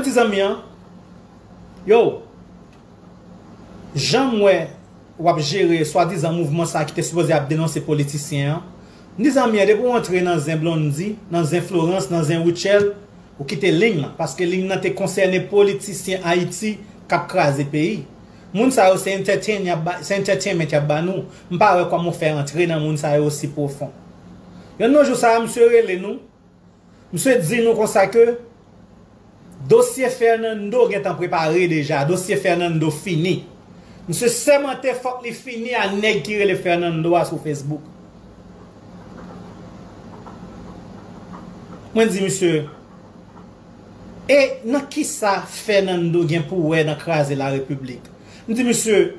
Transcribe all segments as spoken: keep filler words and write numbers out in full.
Ti zanmi an, yo, jan m wè w ap jere swadizan mouvman sa ki te sipoze ap denonse politisyen an, m di zanmi an, depi w antre nan zen Blondy, nan zen Florence, nan zen Rutshelle, ou kite liy lan, paske liy lan te konsène politisyen Ayiti k ap kraze peyi. Moun sa yo se entertain y ap ba, se entertainment y ap ba nou. M pa wè kòman w fè antre nan moun sa yo osi pwofon. Yonn nan jou sa a, misye rele nou. Misye di nou konsa ke dosye Fernando gentan prepare deja, dosye Fernando fini. Misye sèmante fòk li fini a nèg ki rele Fernando a sou Facebook. Mwen di misye, e nan kisa Fernando gen pou wè nan kraze la repiblik? M di misye,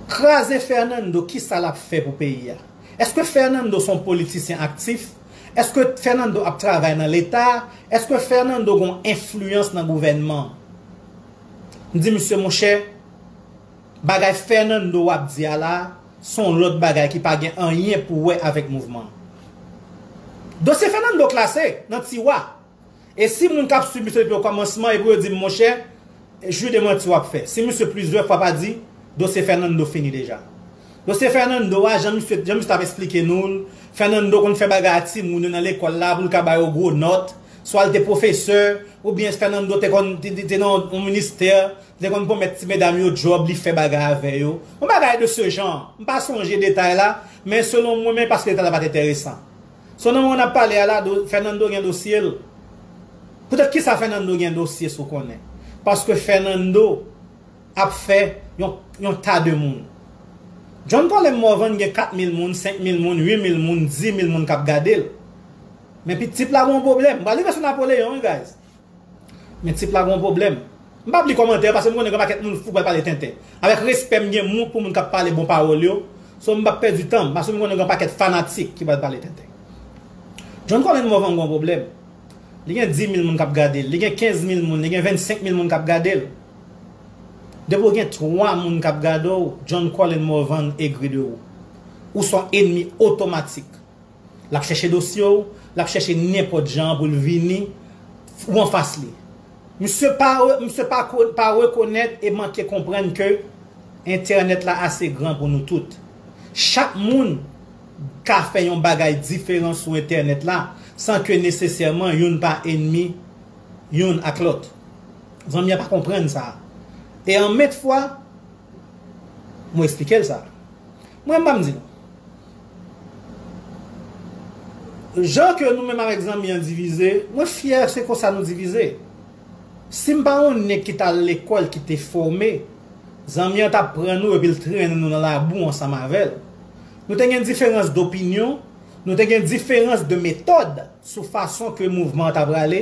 kraze Fernando, kisa l ap fè pou peyi a? Èske Fernando se yon politisyen aktif? Èske Fernando ap travay nan Leta? Èske Fernando gen yon enfliyans nan gouvènman an? M di misye, monchè, bagay Fernando w ap di a la, se yon lòt bagay ki pa gen anyen pou wè avèk mouvman an. Dosye Fernando klase nan tiwa. E si moun k ap swiv misye depi okòmansman, epi yo di m, monchè, jwi de manti w ap fè. Si misye plizyè fwa pa di, dosye Fernando fini deja. Dosye Fernando a, jan misye, jan misye t ap eksplike nou l, Fernando konn fè bagay a timoun yo nan lekòl la pou l ka ba yo gwo nòt, swa l te pwofesè, oubyen Fernando te konn, te, te, te nan yon ministè, li te konn pwomèt ti medam yo djòb, li fè bagay avè yo. Yon bagay de se jan. M pa sonje detay la, men selon mwen, men paske detay la pa t enteresan. So nan moman n ap pale a la, do, Fernando gen dosye l. Poutèt kisa Fernando gen dosye si w konnen? Paske Fernando ap fè yon, yon ta de moun. John Colem Morvan gen kat mil moun, senk mil moun, uit mil moun, dis mil moun k ap gade l. Men pi tip la gen yon pwoblèm. M pral rive sou Napoleyon, wi, guys. Men tip la gen yon pwoblèm. M p ap li kòmantè paske m konnen gen pakèt moun fou pral pale tenten. Avèk respè m gen moun pou moun k ap pale bon pawòl yo, so m p ap pèdi tan m paske m konnen gen pakèt fanatik ki pral pale tenten. John Colem Morvan gen yon pwoblèm. Li gen dis mil moun k ap gade l, li gen kenz mil moun, li gen vennsenk mil moun k ap gade l. Depi w gen twa moun k ap gade w, John Colem Morvan egri de ou. Ou se yon enmi otomatik. L ap chèche dosye w, l ap chèche nenpòt jan pou l vini ou anfas li. Misye pa, misye pa, ko- pa rekonèt e manke konprann ke entènèt la ase gran pou nou tout. Chak moun ka fè yon bagay diferan sou entènèt la san ke nesesèman youn pa enmi youn ak lòt. Zanmi an pa konprann sa. E anmenm fwa, mwen eksplike l sa. Mwen, m pa m di nou. Jan ke nou menm avèk zanmi an divize, mwen fyè se konsa nou divize. Si m pa yon nèg ki t al lekòl, ki te fòme, zanmi an t ap pran nou epi l trennen nou nan labou ansanm avè l. Nou te gen diferans dopinyon, nou te gen diferans de metòd sou fason ke mouvman an t ap prale.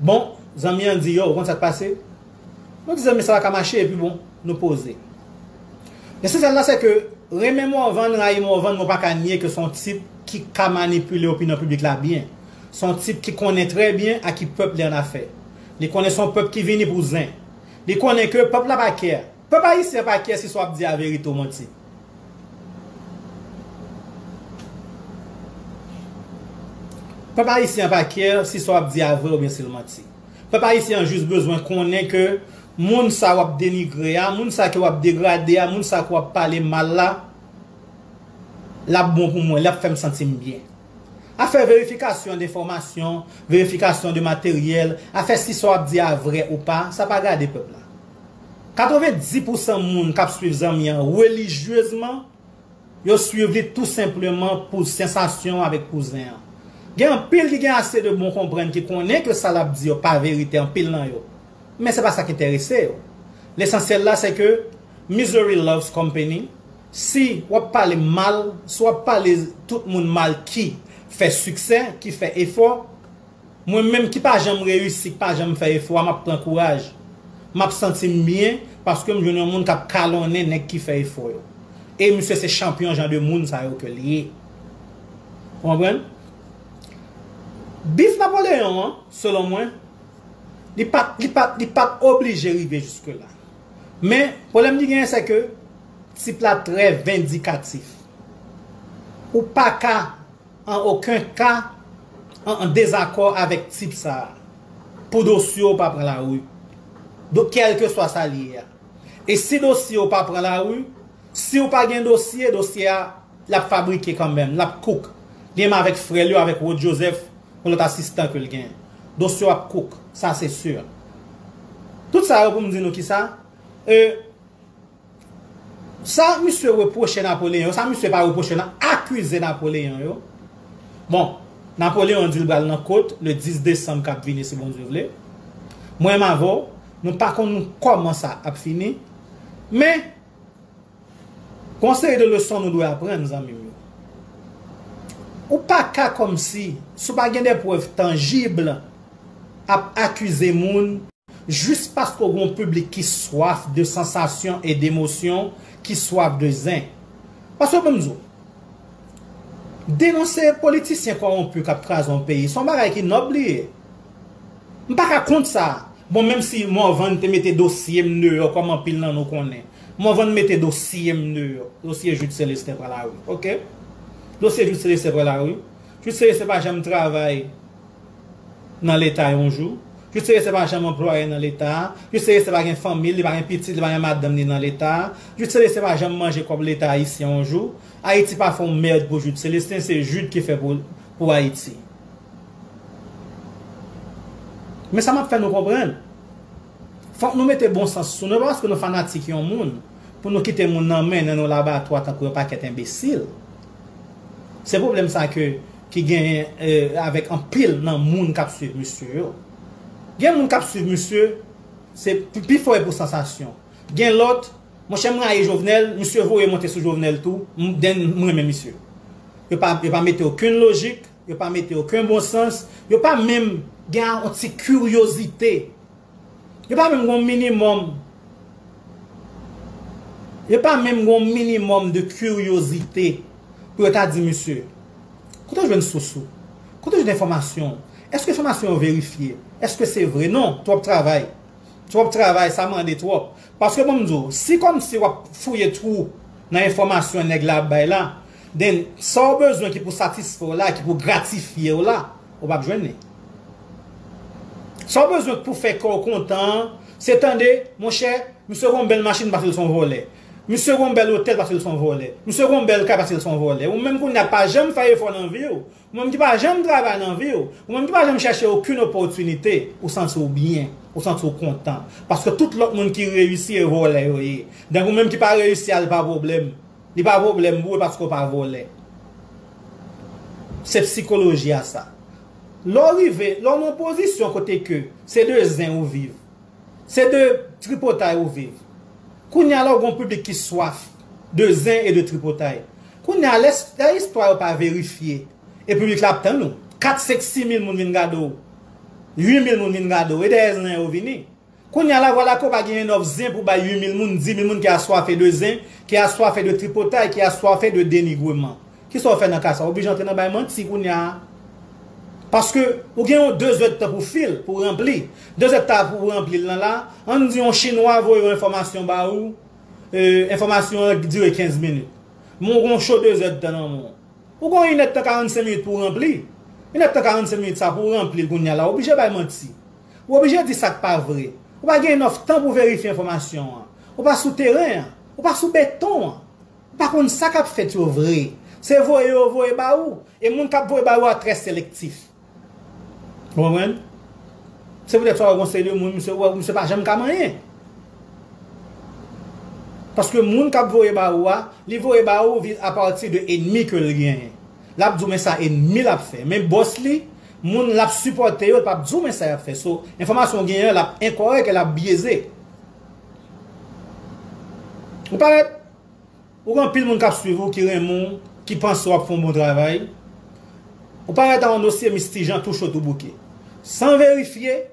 Bon, zanmi an di, yo, ou konn sa k pase? Nou di zanmi sa pa ka mache, epi bon, nou poze. Lesansyèl la, se ke renmen Morvan, rayi Morvan, mwen pa ka nye ke se yon tip ki ka manipile opinyon piblik la byen. Se yon tip ki konnen trè byen a ki pèp li an afè. Li konnen se yon pèp ki vini pou zen. Li konnen ke pèp la pa kè. Pèp ayisyen pa kè si sa w ap di a verite ou manti. Pèp ayisyen an pa kè si sa w ap di a vre oubyen si l manti. Pèp ayisyen an jis bezwen konnen ke moun sa w ap denigre a, moun sa ke w ap degrade a, moun sa ke w ap pale mal la, l ap bon pou mwen, l ap fè m santi m byen. Afè verifikasyon de enfòmasyon, verifikasyon de materyèl, afè si sa w ap di a vrè ou pa, sa pa gade pèp la. Katrevenndis pousan moun k ap swiv zanmi an relijyezman, yo swiv li tou senpleman pou sansasyon avèk pou zen an. Gen anpil ki gen ase de bon konprann ki konnen ke sa l ap di yo pa verite, anpil nan yo. Men se pa sa k enterese yo. Lesansyèl la, se ke misery loves company. Si w ap pale mal, si w ap pale tout moun mal ki fè siksè, ki fè efò, mwen menm ki pa janm reyisi, ki pa janm fè efò a, m ap pran kouraj. M ap santi m byen paske m jwenn yon moun k ap kalonnen nèg ki fè efò yo. E misye se chanpyon jan de moun sa yo ke l ye. Ou konprann? Bif Napoleyon an, selon mwen, li pa t, li pa t, li pa t oblije rive jiske la. Men, pwoblèm li genyen, se ke tip la trè vendikatif. Ou pa ka, an okenn ka, an, an dezakò avèk tip sa a. pou dosye w pa pran lari. Donk, kèlkeswa sa l ye a. E si dosye w pa pran lari, si w pa gen dosye, dosye a, l ap fabrike kanmenm, l ap kouk. Li menm avèk frè l yo, avèk Rod Joseph, yon lòt asistan ke l gen. Dosye w ap kouk, sa se si. Tout sa yo pou m di nou kisa, e, sa misye repwoche Napoleon, sa misye pa repwoche nan, akize Napoleon yo. Bon, Napoleon di l pral nan kot le dis desanm k ap vini, si Bondye vle. Mwen menm avè w, nou pa konn kòman sa ap fini, men gon seri de leson nou dwe aprann, zanmi m yo. Ou pa ka kòmsi, si w pa gen de prèv tanjib, ap akize moun jis paske w gen yon piblik ki swaf de sansasyon e demosyon, ki swaf de zen. Paske ban m di w, denonse politisyen kòwonpi k ap kraze yon peyi, se yon bagay ki nòb li ye. M pa ka kont sa. Bon, menm si Morvan te mete dosye m deyò, kòm anpil nan nou konnen. Morvan mete dosye m deyò. Dosye Jude Célestin pran lari. Oke? Dosye Jude Célestin pran lari. Jude Célestin pa janm travay nan Leta yon jou. Jude Célestin pa janm anplwaye nan Leta. Jude Célestin pa gen fanmi, li pa gen pitit, li pa gen madanm li nan Leta. Jude Célestin pa janm manje kòb Leta ayisyen yon jou. Ayiti pa fè yon mèd pou Jude Célestin, se Jude ki fè pou, pou Ayiti. Men sa m ap fè nou konprann. Fòk nou mete bon sans sou nou, pa paske nou fanatik yon moun, pou nou kite moun nan mennen nou labatwa tankou yon pakèt enbesil. Se pwoblèm sa ke, ki genyen, eh, avèk anpil nan moun k ap swiv misye yo. Gen moun k ap swiv misye, se pi, pi fò e pou sansasyon. Gen lòt, monchè, m rayi Jovenel, misye voye monte sou Jovenel tou, m, then m renmen misye. Yo pa, yo pa mete okenn lojik, yo pa mete okenn bon sans, yo pa menm gen yon ti kiryozite. Yo pa menm gen yon minimòm. Yo pa menm gen yon minimòm de kiryozite pou yo ta di misye, kote w jwenn sous ou? Kote w jwenn enfòmasyon w? Èske enfòmasyon yo verifye? Èske se vre? Non, twòp travay. Twòp travay, sa mande twòp. Paske ban m di w, si kòmsi w ap fouye twou nan enfòmasyon nèg la ap bay la, then sa w bezwen ki pou satisfè w la, ki pou gratifye w la, ou p ap jwenn li. Sa w bezwen pou fè kè w kontan an, se tande, monchè, misye gon bèl machin paske l se yon vòlè. Misye gon bèl otèl paske l se yon vòlè. Misye gon bèl kay paske l se yon vòlè. Ou menm kounye a pa janm fè efò nan vi w. Ou menm ki pa janm travay nan vi w, ou menm ki pa janm chèche okenn opòtinite, ou santi w byen, ou santi w kontan. Paske tout lòt moun ki reyisi e vòlè yo ye. Donk ou menm ki pa reyisi a, li pa pwoblèm. Li pa pwoblèm pou ou paske w pa vòlè. Se sikoloji a sa. Lè w rive, lè w nan yon pozisyon kote ke se de zen ou viv, se de tripotay ou viv. Kounye a la, ou gen yon piblik ki swaf de zen e de tripotay. Kounye a, lè, lè istwa yo pa verifye, e piblik la ap tann ou. Kat, senk, sis mil moun vin gade w. Uit mil moun vin gade w. E dèyè zen yo vini. Kounye a la, vwala ke w pa gen enòf zen pou bay uit mil moun, dis mil moun ki aswafe de zen, ki aswafe de tripotay, ki aswafe de denigreman. Kisa w fè nan ka sa? W oblije antre nan bay manti kounye a. Paske ou gen yon de zè tan pou fil, pou ranpli. De zè tan pou ranpli l lan la, ann di yon chinwa voye yon enfòmasyon ba ou, e, enfòmasyon an dire kenz minit. Men w gen yon cho de zè tan nan men w. Ou gen yon inèdtan karannsenk minit pou w ranpli. Inèdtan karannsenk minit sa pou w ranpli l kounye a la, w oblije bay manti. Ou oblije di sa k pa vre. Ou pa gen enòf tan pou verifye enfòmasyon an. Ou pa sou teren an. Ou pa sou beton an. Ou pa konn sa k ap fèt yo vre. Se voye yo voye ba ou. E moun k ap voye ba ou a trè selektif. Ou konprann? Se poutèt sa w wè gon seri de moun, misye, w wè, misye pa janm ka manyen. Paske moun k ap voye ba ou a, li voye ba ou vi-, apati de enmi ke l genyen. L ap di w men sa enmi l ap fè. Men bòs li, moun l ap sipòte yo, l p ap di w men sa y ap fè. So, enfòmasyon w genyen an, l ap enkòrèk e l ap byeze. Ou parèt Ou gen anpil moun k ap swiv ou, ki renmen w, ki panse w ap fè yon bon travay. Ou parèt a yon dosye Misty Jean tou cho tou bouke. San verifye,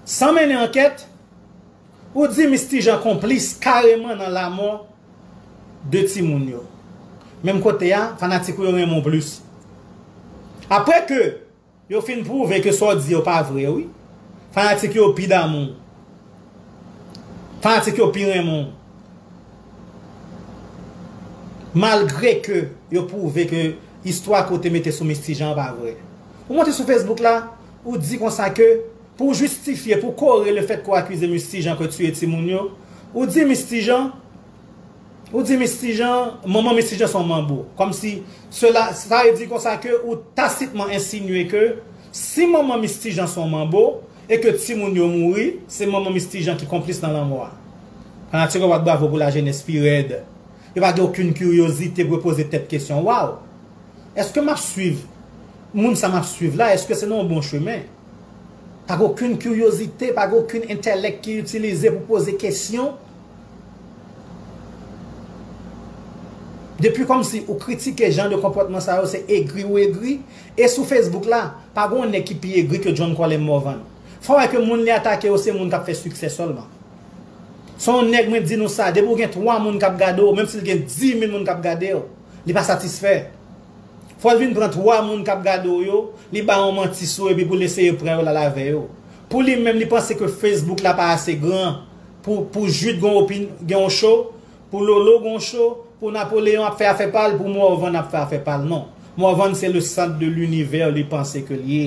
san mennen ankèt, ou di Misty Jean konplis kareman nan lamò de timoun yo. Menm kote a, fanatik ou yo renmen w plis. Apre ke Yo fin pwouve ke sa w di yo pa vre, wi. Fanatik yo pi damou w. Fanatik yo pi renmen w. Malgre ke yo pwouve ke istwa ke w te mete sou Misty Jean an pa vre. Ou monte sou Facebook la, ou di konsa ke pou w jistifye, pou w kore lefèt ke w akize Misty Jean ke tiye timoun yo, ou di Misty Jean, ou di Misty Jean, manman Misty Jean se yon manbo. Kòmsi, sela, sa vle di konsa ke ou tasitman ensinye ke si manman Misty Jean se yon manbo, e ke timoun yo mouri, se manman Misty Jean ki konplis nan lanmò a. Fanatik yo bat bravo pou lajenès pi rèd. Yo pa gen okenn kiryozite pou yo poze tèt kesyon. Waw! Èske m ap swiv moun sa m ap swiv la? Èske se nan yon bon chemen? Pa gen okenn kiryozite, pa gen okenn entèlèk ki itilize pou poze kesyon. Depi kòmsi ou kritike jan de konpòtman sa yo, se egri ou egri. E sou Facebook la, pa gen yon nèg ki pi egri ke John Colem Morvan. Fò wè ke moun li atake yo se moun k ap fè siksè sèlman. Se yon nèg, mwen di nou sa, depi w gen twa moun k ap gade w, menm si l gen dimil moun k ap gade w, li pa satisfè. Fò l vin pran twa moun k ap gade w yo, li ba yon manti sou yo, epi pou l eseye pran yo l al avè yo. Pou li menm, li panse ke Facebook la pa ase gran pou, pou Jude gen opin-, gen yon show, pou Lolo gen yon show, pou Napoleon ap fè afè pa l, pou Morvan ap fè afè pa l. Non. Morvan se le centre de l'univers, li panse ke l ye.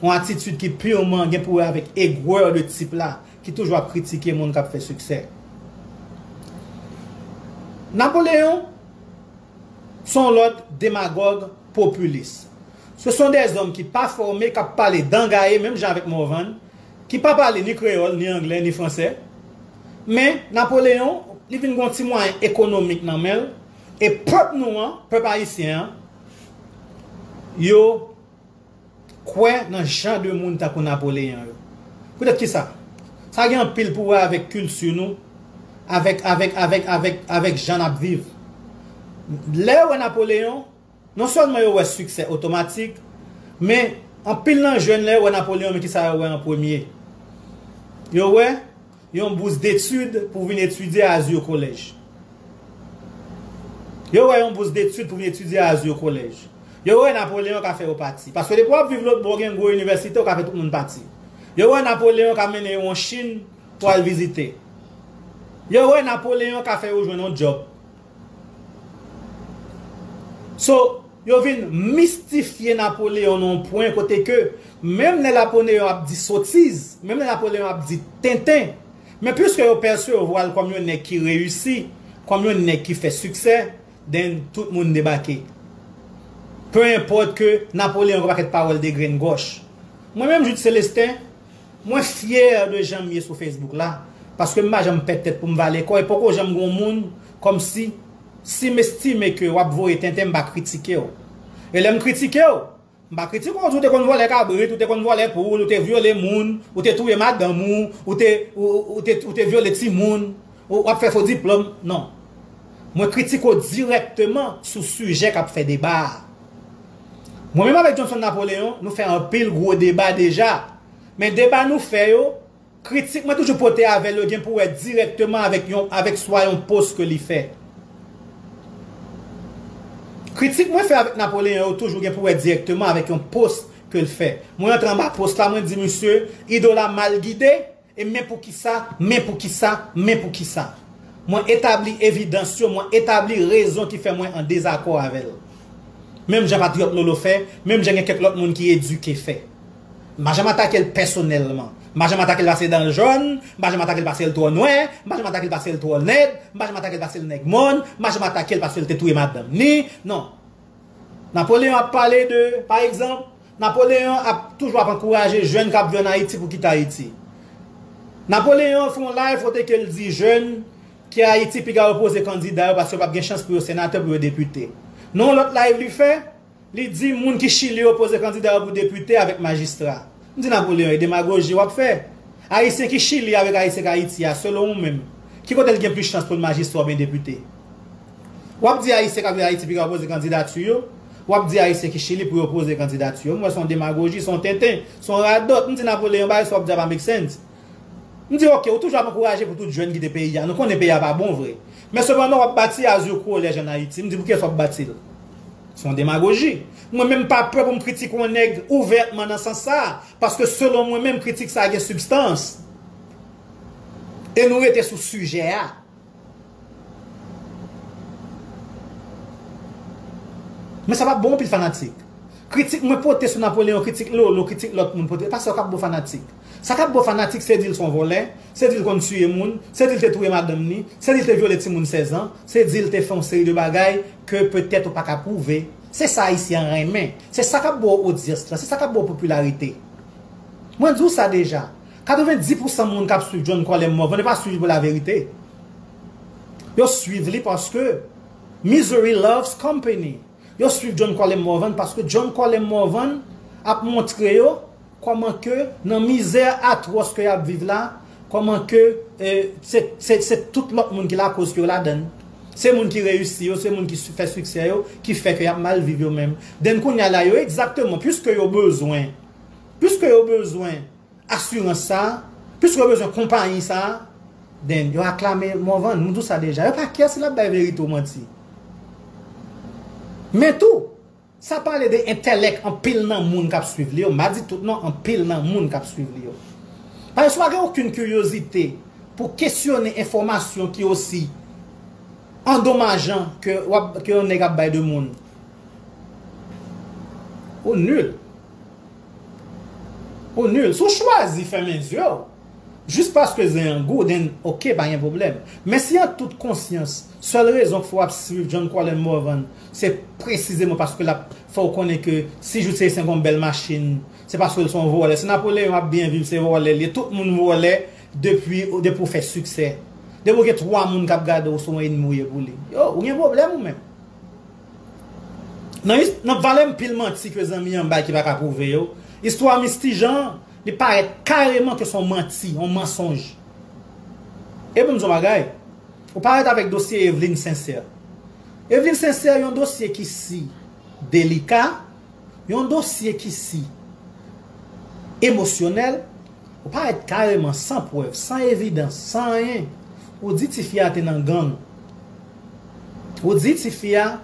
Yon atitid ki pirman gen pou wè avèk egwè de tip la, ki toujou ap kritike moun k ap fè siksè. Napoleon se yon lòt demagòg popilis. Ce sont des hommes ki pa fòme, k ap pale dan gaye, menm jan avèk Morvan, ki pa pale ni kreyòl, ni anglè, ni fransè. Men, Napoleon, li vin gen yon ti mwayen ekonomik nan men l, e pèp nou an, pèp ayisyen an, yo kwè nan jan de moun tankou Napoleon yo. Poutèt kisa? Sa gen anpil pou wè avèk kilti nou, avèk, avèk, avèk, avèk, avèk jan n ap viv. Lè yo wè Napoleon, non sèlman yo wè siksè otomatik, men anpil nan jèn lè yo wè Napoleon, men kisa yo wè an premye? Yo wè yon bous detid pou vin etidye a Azur College. Yo wè yon bous detid pou vin etidye a Azur College. Yo wè Napoleon ka fè yo pati. Paske depi w ap viv lòt bò, gen gwo inivèsite, ou ka fè tout moun pati. Yo wè Napoleon ka mennen yo an Chin pou al vizite. Yo wè Napoleon ka fè yo jwenn yon djòb. So, yo vin mistifye Napoleon nan yon pwen kote ke menm lè Napoleon ap di sotiz, menm lè Napoleon ap di tenten, men piske yo pèsevwa l kòm yon nèg ki reyisi, kòm yon nèg ki fè siksè, then tout moun debake. Pe enpòt ke Napoleon gen pakèt pawòl de grenn gòch. Mwen menm, Jude Célestin, mwen fyè de jan m ye sou Facebook la, paske m pa janm pèd tèt pou m vale kò, e poko janm gen yon moun, kòmsi, si m estime ke w ap voye tenten, m pa kritike w. E lè m kritike w, m pa kritike w, ou te konn vòlè kabrit, ou te konn vòlè poul, ou te vyole moun, ou te touye madanm ou, ou te, ou, ou, ou te, ou te vyole timoun, ou, w ap fè fo diplòm. Non. Mwen kritike w dirèkteman sou sijè k ap fè deba a. Mwen menm avèk Johnson Napoleon, nou fè anpil gwo deba deja. Men deba nou fè yo, kritik mwen toujou pote avè l yo gen pou wè dirèkteman avèk yon, avèk swa yon post ke li fè. Kritik mwen fè avèk Napoleon yo toujou gen pou wè dirèkteman avèk yon post ke l fè. Mwen antre anba post la, mwen di misye, idòl la mal gide, e men poukisa, men poukisa, men poukisa. Mwen etabli evidans yo, mwen etabli rezon ki fè mwen an dezakò avè l. Menm jan Patriyòt Lolo fè, menm jan gen kèk lòt moun ki edike fè. M pa janm atake l pèsonèlman. M pa janm atake l paske l dan l jòn, m pa janm atake l paske l twò nwè, m pa janm atake l paske l twò nèg, m pa janm atake l paske l nèg mòn, m pa janm atake l paske l te touye madanm ni. Non. Napoleon ap pale de, pa egzanp, Napoleon ap toujou ap ankouraje jèn k ap viv ann Ayiti pou kite Ayiti. Napoleon fè yon live kote ke l di jèn ki Ayiti piga yo poze kandida yo paske yo p ap gen chans pou yo senatè, pou yo depite. Nan yon lòt live li fè, li di moun ki Chili yo poze kandida yo pou depite avèk majistra. M di Napoleon, e demagoji w ap fè. Ayisyen ki Chili avèk Ayisyen k Ayiti a, selon ou menm, ki kote l gen plis chans pou l majistra oubyen depite? W ap di Ayisyen k ap viv Ayiti piga yo poze kandidati yo, w ap di Ayisyen ki Chili pou yo poze kandidati yo. M wè se yon demagoji, se yon tenten, se yon radòt. M di Napoleon, bagay sa w ap di a pa make sense. M di, oke, ou toujou ap ankouraje pou tout jèn kite peyi a. Nou konnen peyi a pa bon vre. Men sepandan, w ap bati Azur College ann Ayiti. M di, poukiyès w ap bati l? Se yon demagoji. Mwen menm pa pè pou m kritike yon nèg ouvètman nan sans sa a, paske selon mwen menm, kritik sa a gen sibstans. E nou rete sou sijè a. Men sa p ap bon anpil fanatik. Kritik mwen pote sou Napoleon, kritik Lolo, kritik lòt moun pote. Pastè k ap bo fanatik. Sa k ap bo fanatik, se di l se yon vòlè, se di l konn tiye moun, se di l te touye madanm ni, se di l te vyole timoun sèz an, se di l te fè yon seri de bagay ke petèt ou pa ka pwouve. Se sa Ayisyen an renmen. Se sa k ap bo odyans lan, se sa k ap bo popilarite. Mwen di w sa deja. Katrevendis pousan moun k ap swiv John Colem Morvan, yo pa swiv pou laverite. Yo swiv li paske misery loves company. Yo swiv John Colem Morvan paske John Colem Morvan ap montre yo kòman ke nan mizè atwòs ke y ap viv la, kòman ke eh, se, se, se tout lòt moun ki lakoz ke yo ladann. Se moun ki reyisi yo, se moun ki su- fè siksè yo, ki fè ke y ap mal viv yo menm. Den kounye a la, yo egzakteman, piske yo bezwen, piske yo bezwen asirans sa, piske yo bezwen konpayi sa, den yo aklame Morvan. Nou di w sa deja. Yo pa kè si l ap bay verite ou manti. Men tou, sa pale de entèlèk anpil nan moun k ap swiv li yo. M pa di tout non, anpil nan moun k ap swiv li yo. Paske si w pa gen okenn kiryozite pou kesyone enfòmasyon ki osi andomajan ke, w ap, ke yon nèg ap bay de moun, ou nil. Ou nil. Si w chwazi fèmen zye w, jis paske zen an gou, then ok, pa gen pwoblèm. Men si an tout konsyans, sèl rezon k fè w ap swiv John Colem Morvan, se presizeman paske l ap fè w konnen ke si Jules Célestin gon bèl machin, se paske l se yon vòlè. Si Napoleon ap byen viv, se vòlè l ye. Tout moun vòlè depi, depi w fè siksè. Depi w gen twa moun k ap gade w, se yon enmi w ye pou li. Yo, ou gen pwoblèm ou menm. Nan, is- nan valè anpil manti ke zanmi an bay ki pa ka pwouve yo, istwa Misty Jean an, li parèt kareman ke se yon manti, yon mansonj. E pou m di w yon bagay, ou parèt avèk dosye Eveline Sincère. Eveline Sincère, yon dosye ki si delika, yon dosye ki si emosyonèl, ou parèt kareman san prèv, san evidans, san anyen. Ou di tifi a te nan gang. Ou di tifi a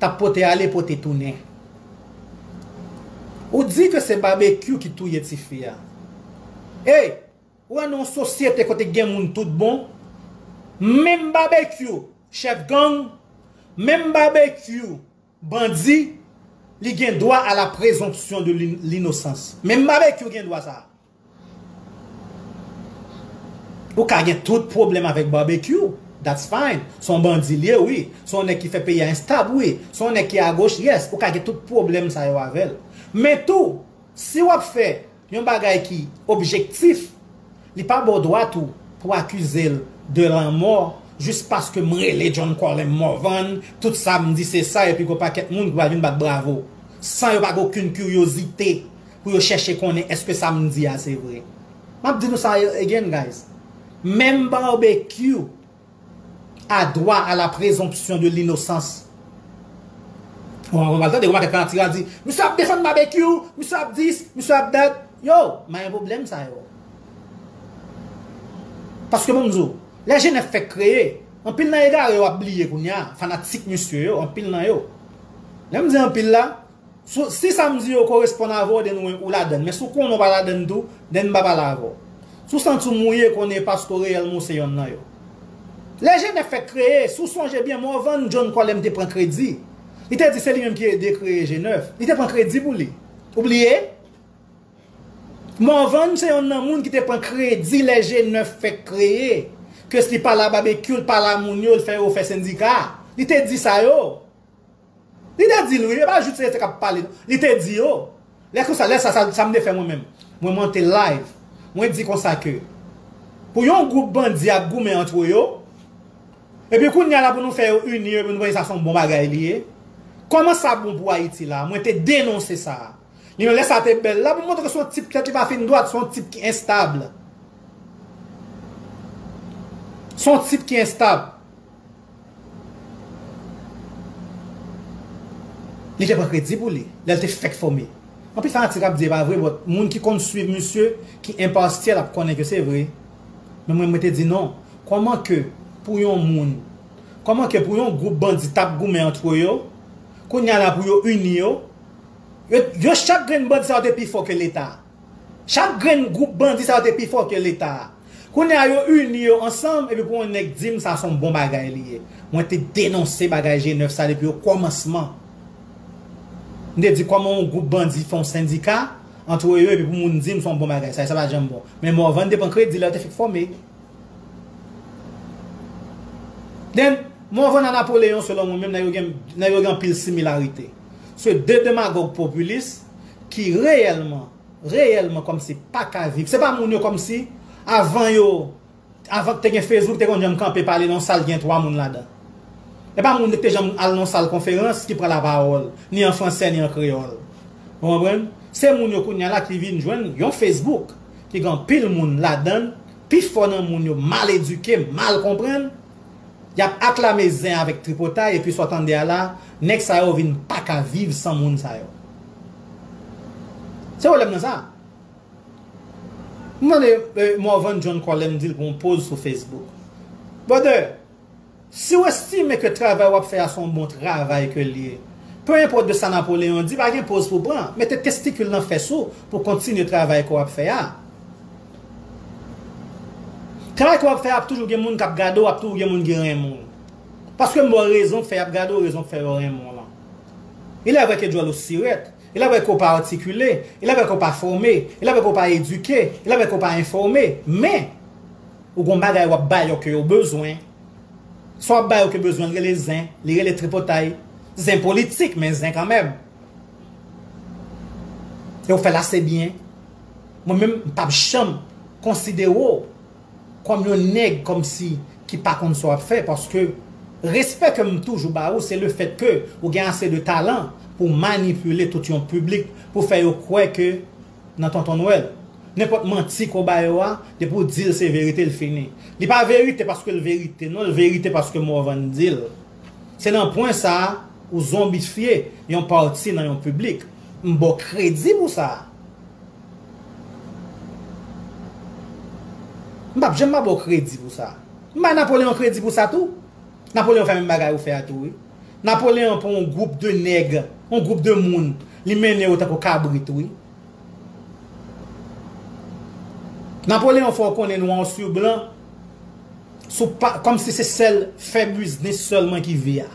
t ap pote ale, pote tounen. Ou di ke se Babekyou ki touye tifi a. Ey, ou wè nan yon sosyete kote gen moun tout bon, menm Babekyou, chèf gang, menm Babekyou, bandi, li gen dwa a la présomption de l'in- l'innocence. Menm Babekyou gen dwa sa. Ou ka gen tout pwoblèm avèk Babekyou. That's fine. Se yon bandi l ye, wi. Se yon nèg ki fè peyi a enstab, wi. Se yon nèg ki agoch, yes. Ou ka gen tout pwoblèm sa yo avè l. Men tou, si w ap fè yon bagay ki objektif, li pa ba w dwa tou pou akize l de lanmò jis paske m rele John Colem Morvan, tout sa m di se sa, epi gon pakèt moun ki pral vin bat bravo. San yo pa gen okenn kiryozite pou yo chèche konnen èske sa m di a se vre. M ap di nou sa again, guys. Menm Babekyou a dwa a la présomption de l'innocence. Ou pa tande, ou pa tande, kanati a di, misye ap defann Babekyou, misye ap dis, misye ap dat. Yo, ma gen pwoblèm sa yo. Paske bon, m di w, lè G nèf fèk kreye, anpil nan egare yo ap bliye kounye a, fanatik misye yo, anpil nan yo. Lè m di anpil la, sou- si sa m di yo koresponn avè w, den ou, ou ladann. Men si w konnen w pa ladann tou, den m pa pale avè w. Si w santi w mouye, konnen e pa si w reyèlman w se yonn nan yo. Lè G nèf fèk kreye, si w sonje byen, Morvan John Colem te pran kredi. Li te di se li menm ki ede kreye G nèf. Li te pran kredi pou li. Ou bliye? Morvan se yonn nan moun ki te pran kredi lè G nèf fèk kreye. Ke si li pale a Babekyou, li pale a moun yo, li fè yo fè sendika. Li te di sa yo. Li te di l wi, e pa Jules Célestin k ap pale non. Li te di yo. Lè konsa, lè sa, sa, sa m te fè mwen menm. Mwen monte live. Mwen di konsa ke pou yon gwoup bandi ap goumen antre yo, epi kounye a la pou nou fè yo ini yo, epi nou panse sa se yon bon bagay li ye. Kòman sa bon pou Ayiti la? Mwen te denonse sa. Li menm lè sa te bèl la, pou montre ke se yon tip tèt li pa fin dwat, se yon tip ki enstab. Se yon tip ki enstab. Li te pran kredi pou li, lè l te fèk fòme. Anpil fanatik ap di e pa vre, but moun ki konn swiv misye, ki enpasyal ap konnen ke se vre. Men mwen, mwen te di non. Kòman ke pou yon moun, kòman ke pou yon gwoup bandi t ap goumen antre yo, kounye a la pou yo ini yo, yo, yo chak grenn bandi sa yo te pi fò ke Leta. Chak grenn gwoup bandi sa yo te pi fò ke Leta. Kounye a yo ini yo ansanm, epi pou yon nèg di m sa se yon bon bagay li ye. Mwen te denonse bagay G nèf sa depi okòmansman. M te di kòman yon gwoup bandi fè yon sendika antre yo epi pou moun di m se yon bon bagay. Sa, sa pa janm bon. Men Morvan te pran kredi lè yo te fèk fòme. Then, Morvan a Napoleyon, selon mwen menm, nèg yo gen, nèg yo gen anpil similarite. Se de demagòg popilis ki reyèlman, reyèlman kòmsi pa ka viv. Se pa moun yo kòmsi, avan yo, avan k te gen Facebook, te konn janm kanpe pale nan yon sal gen twa moun ladan. E pa moun ki te janm al nan yon sal konferans ki pran lapawòl, ni an fransè, ni an kreyòl. Ou konprann? Se moun yo kounye a la ki vin jwenn yon Facebook ki gen anpil moun ladan l, pifò nan moun yo mal edike, mal konprann. Y ap aklame zen avèk tripotay, epi sa w tande a la, nèg sa yo vin pa ka viv san moun sa yo. Se pwoblèm nan sa. M mande eh, Morvan John Colem di l pou yon poz sou Facebook. Brother, si w estime ke travay w ap fè a se yon bon travay ke l ye, pe enpòt de sa Napoleyon di, pa gen poz pou pran. Mete testikil nan fès ou pou kontinye travay ke w ap fè a. Travay ke w ap fè a ap toujou gen moun k ap gade w, ap toujou gen moun ki renmen w. Paske m ba w rezon k fè y ap gade w, rezon k fè yo renmen w lan. Il est vrai ke djòl ou sirèt, il est vrai ke w pa atikile, il est vrai ke w pa fòme, il est vrai ke w pa edike, il est vrai ke w pa enfòme, men ou gon bagay w ap ba yo ke yo bezwen. Sa w ap ba yo ke bezwen, l rele zen, li rele tripotay. Zen politik, men zen kanmenm. E w fè l ase byen. Mwen menm, m p ap janm konsidere w kòm yon nèg kòmsi ki pa konn sa w ap fè, paske respè ke m toujou ba ou, se le fèt ke ou gen ase de talan pou manipile tout yon piblik, pou fè yo kwè ke nan Tonton Nwèl. Nenpòt manti ke w ba yo a, depi w di l se verite, l fini. Li pa verite paske l verite, non, l verite paske Morvan di l. Se nan pwen sa a, ou zonbifye yon pati nan yon piblik. M ba w kredi pou sa a. M p ap janm pa ba w kredi pou sa. M bay Napoleyon kredi pou sa tou. Napoleyon fè menm bagay ou fè a tou, wi. Napoleyon pran yon gwoup de nèg, yon gwoup de moun, li mennen yo tankou kabrit, wi. Napoleyon fè w konnen nwa sou blan, sou pa, kòmsi se sèl fè biznis sèlman ki vi a.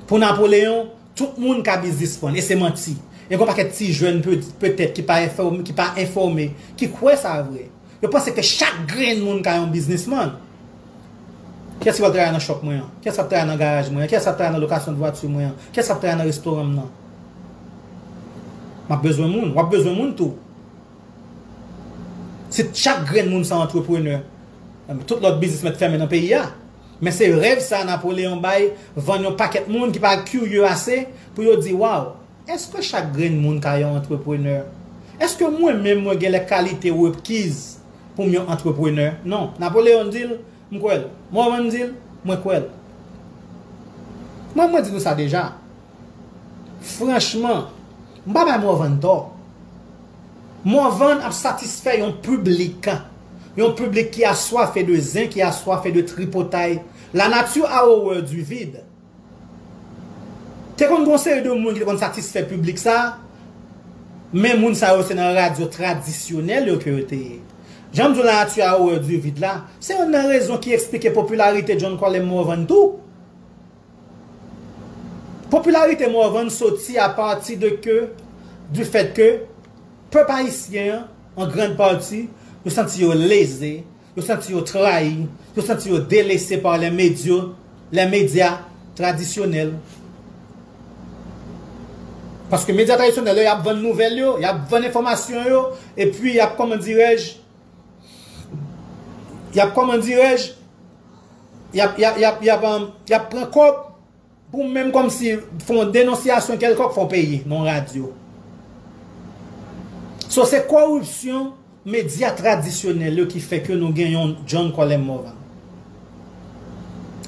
Pou Napoleyon, tout moun ka biznismann, e se manti. E gon pakèt ti jèn pe-, petèt ki pa enfòme, ki pa enfòme, ki kwè sa vre. Yo panse ke chak grenn moun ka yon biznismann. Kiyès ki pral travay nan shop mwen an? Kiyès k ap travay nan garaj mwen an? Kiyès k ap travay nan lokasyon de vwati mwen an? Kiyès k ap travay nan restoran m nan? M ap bezwen moun, w ap bezwen moun tou. Si chak grenn moun se antreprenè, tout lòt biznis mèt fèmen nan peyi a. Men se rèv sa Napoleyon bay, vann yon pakèt moun ki pa kirye ase pou yo di, waw, èske chak grenn moun ka yon antreprenè? Èske mwen menm mwen gen lè kalite rekiz pou m yon antreprenè? Non. Napoleyon di l, m kwè l. Morvan di l, mwen kwè l. Mwen, mwen di nou sa deja. Franchman, m pa bay Morvan tò. Morvan ap satisfè yon piblik. Yon piblik ki aswafe de zen, ki aswafe de tripotay. La nature a horreur du vide. Te konn gon seri de moun ki te konn satisfè piblik sa, men moun sa yo se nan radyo tradisyonèl yo ke yo te ye. Jan m di w la nature a horreur du vide la, se youn nan rezon ki eksplike popilarite John Colem Morvan tou. Popilarite Morvan soti apati de ke, du fèt ke pèp ayisyen an, an grann pati, yo santi yo leze, yo santi yo trayi, yo santi yo delese pa lè medya, lè medya tradisyonèl. Paske medya tradisyonèl yo, y ap vann nouvèl yo, y ap vann enfòmasyon yo, epi y ap, kòman dirèj, y ap, kòman dirèj, y ap, y ap, y ap, y ap, um, y ap pran kòb pou menm kòmsi fè yon denonsyasyon kèlkòk, fò w peye nan yon radyo. So, se kòripsyon medya tradisyonèl yo ki fè ke nou gen yon John Colem Morvan.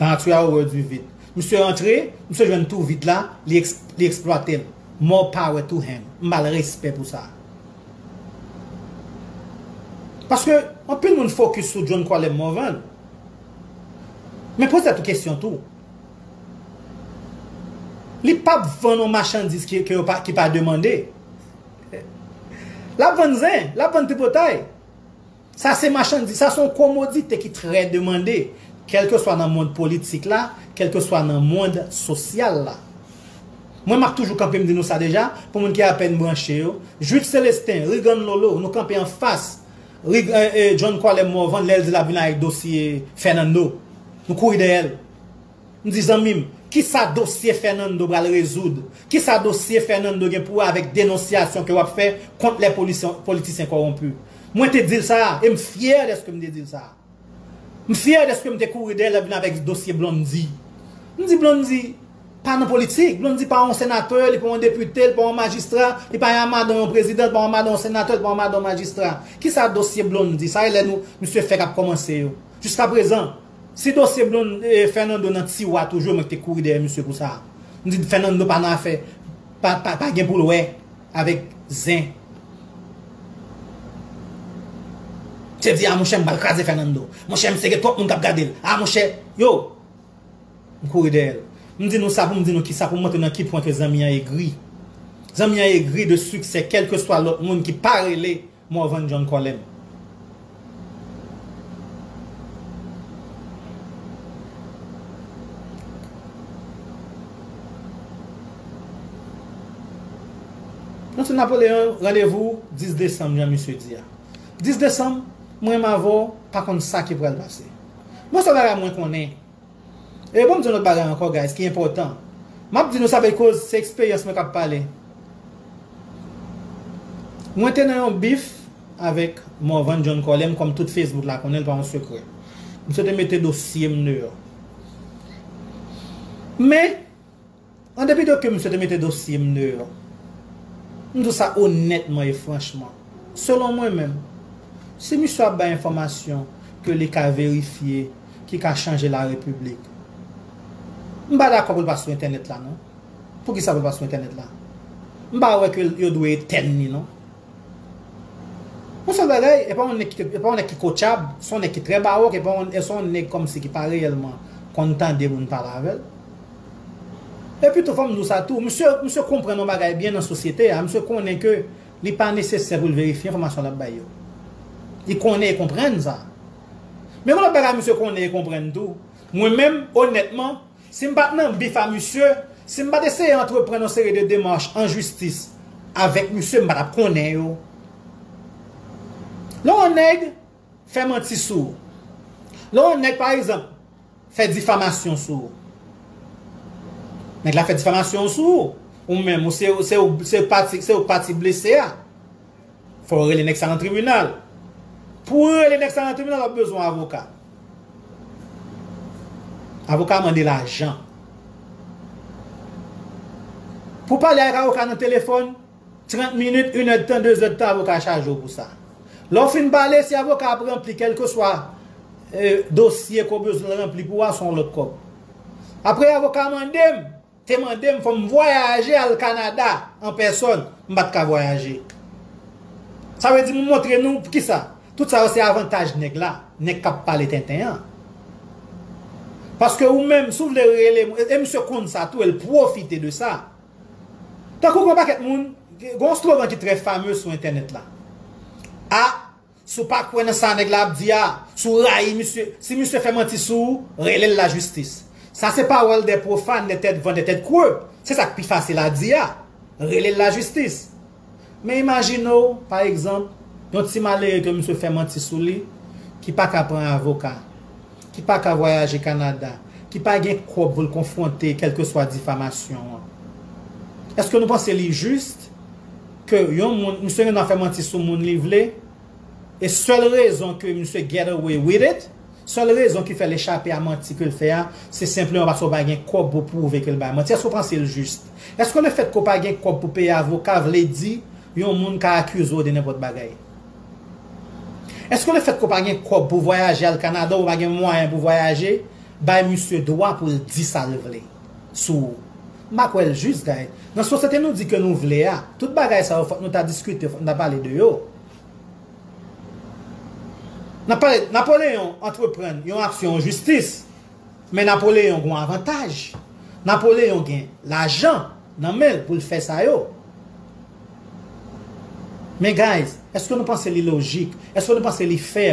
Antre a horreur du vide. Misye antre, misye jwenn tou vid la, li eks-, li eksplwate l. More power to him. M ba l respè pou sa. Paske anpil moun fokis sou John Colem Morvan. Men poze tèt ou kesyon tou. Li p ap vann yon machandiz ki, ki, yo pa, ki pa demande. L ap vann zen, l ap vann tripotay. Sa se machandiz, sa se yon komodite ki trè demande, kèlkeswa nan mond politik la, kèlkeswa nan mond sosyal la. Mwen, m ap toujou kanpe, m di nou sa deja, pou moun ki apèn branche yo. Jude Célestin, Rigan Lolo, nou kanpe anfas Rig, eh, eh, John Colem Morvan lè l di l ap vin avèk dosye Fernando. Nou kouri dèyè l. M di, zanmi m, kisa dosye Fernando pral rezoud? Kisa dosye Fernando gen pou wè avèk denonsyasyon ke w ap fè kont lè polisyen, politisyen kòwonpi? Mwen te di l sa, e m fyè dèske m te di l sa. M fyè dèske m te kouri dèyè l ap vin avèk dosye Blondy. M di Blondy pa nan politik, Blondy pa yon senatè, li pa yon depite, li pa yon majistra, li pa yon madan yon prezidan, li pa yon madan yon senatè, li pa yon madan yon majistra. Kisa dosye Blondy? Sa e lè nou, misye fèk ap kòmanse yo. Jiskaprezan, si dosye Blondy, eh, Fernando nan tiwa toujou, mwen te kouri dèyè misye pou sa. M di Fernando pa nan afè, pa, pa, pa gen pou l wè avèk zen. Se di, a monchè, m pral kraze Fernando. Monchè, misye gen twòp moun k ap gade l. A monchè, yo, m kouri dèyè l. M di nou sa pou m di nou kisa, pou m montre nan ki pwen ke zanmi an egri. Zanmi an egri de siksè, kèlkeswa lòt moun ki pa rele Morvan John Colem. Donk, Napoleon, randevou dis desanm, jan misye di a. Dis desanm, mwen menm avè w pa konn sa ki pral pase. Bon, se bagay mwen konnen. E bon, m di yon lòt bagay ankò, guys, ki enpòtan. M ap di nou sa because se eksperyans mwen k ap pale. Mwen te nan yon bif avèk Morvan John Colem, kòm tout Facebook la konnen l, pa yon sekrè. Misye te mete dosye m deyò. Men, an depi de ke misye te mete dosye m deyò, m di w sa onètman e franchman, selon mwen menm, si misye ap bay enfòmasyon ke li ka verifye, ki ka chanje larepiblik, m pa dakò pou l pa sou entènèt la, non. Poukisa pou l pa sou entènèt la? M pa wè ke yo dwe etèn li, non. Yon sèl bagay, e pa yon nèg ki, e pa yon nèg ki kotchab, se yon nèg ki trè bawòk, e pa yon, e se yon nèg kòmsi ki pa reyèlman konn tande moun pale avè l. Epi tou, fò m di w sa tou, misye, misye konprann yon bagay byen nan sosyete a, misye konnen ke li pa nesesè pou l verifye enfòmasyon l ap bay yo. Li konnen e konprann sa. Men yon lòt bagay misye konnen e konprann tou, mwen menm, onètman, si m pa t nan bif a misye, si m pa t eseye antreprann yon seri de demach an jistis avèk misye, m pa t ap konnen yo. Lè yon nèg fè manti sou ou, lè yon nèg, pa egzanp, fè difamasyon sou ou, nèg la fè difamasyon sou ou, ou menm, ou se, se, se pati, se ou pati blese a. Fò w rele nèg sa nan tribinal. Pou w rele nèg sa nan tribinal, w ap bezwen avoka. Avoka mande lajan. Pou w pale avèk avoka nan telefòn, trant minit, inèdtan, dezèdtan, avoka chaje w pou sa. Lè w fin pale, si avoka ap ranpli kèlkeswa, eh, dosye ke w bezwen l ranpli pou w a, se yon lòt kòb. Apre avoka mande m, te mande m fò m vwayaje al Kanada an pèsòn, m pa t ka vwayaje. Sa vle di, m montre nou poukisa. Tout sa yo se avantaj nèg la, nèg k ap pale tenten an. Paske ou menm, si w vle rele moun, e, e misye konn sa tou, e l pwofite de sa. Tankou gen yon pakèt moun, gen yon slogan ki trè fame sou entènèt la. A, Si w pa kwè nan sa nèg la ap di a, si w rayi misye, si misye fè manti sou ou, rele l lajistis. Sa se pawòl de pwofàn, de tèt van, de tèt kre. Se sa k pi fasil a di a. Rele l lajistis. Men imajine w, pa egzanp, yon ti malere ke misye fè manti sou li, ki pa ka pran avoka, ki pa ka vwayaje Kanada, ki pa gen kòb pou l konfwonte kèlkeswa difamasyon an. Èske nou panse li jis ke yon moun, misye gen dwa fè manti sou moun li vle, e sèl rezon ke misye get away with it, sèl rezon ki fè l echape a manti ke l fè a, se senpleman paske w pa gen kòb pou pwouve ke l bay manti? Èske w panse l jis? Èske lefèt ke w pa gen kòb pou peye avoka vle di yon moun ka akize w de nenpòt bagay? Èske lefèt ke w pa gen kòb pou vwayaje al Kanada, ou pa gen mwayen pou vwayaje, bay misye dwa pou l di sa l vle sou ou? M pa kwè l jis, guys. Nan sosyete nou di ke nou vle a, tout bagay sa yo fòk nou ta diskite, fòk nou ta pale de yo. N ap pale, Napoleyon antreprann yon aksyon an jistis, men Napoleyon gen yon avantaj. Napoleyon gen lajan nan men l pou l fè sa yo. Men guys, èske nou panse li lojik? Èske nou panse li fè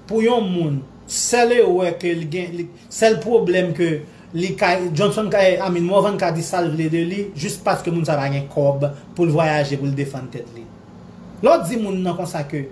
pou yon moun, sèl erè ke li gen, li, sèl pwoblèm ke Li ka, Johnson ka, I mean, Morvan ka di sa l vle de li, jis paske moun sa pa gen kòb pou l vwayaje, pou l defann tèt li. Lè w di moun nan konsa ke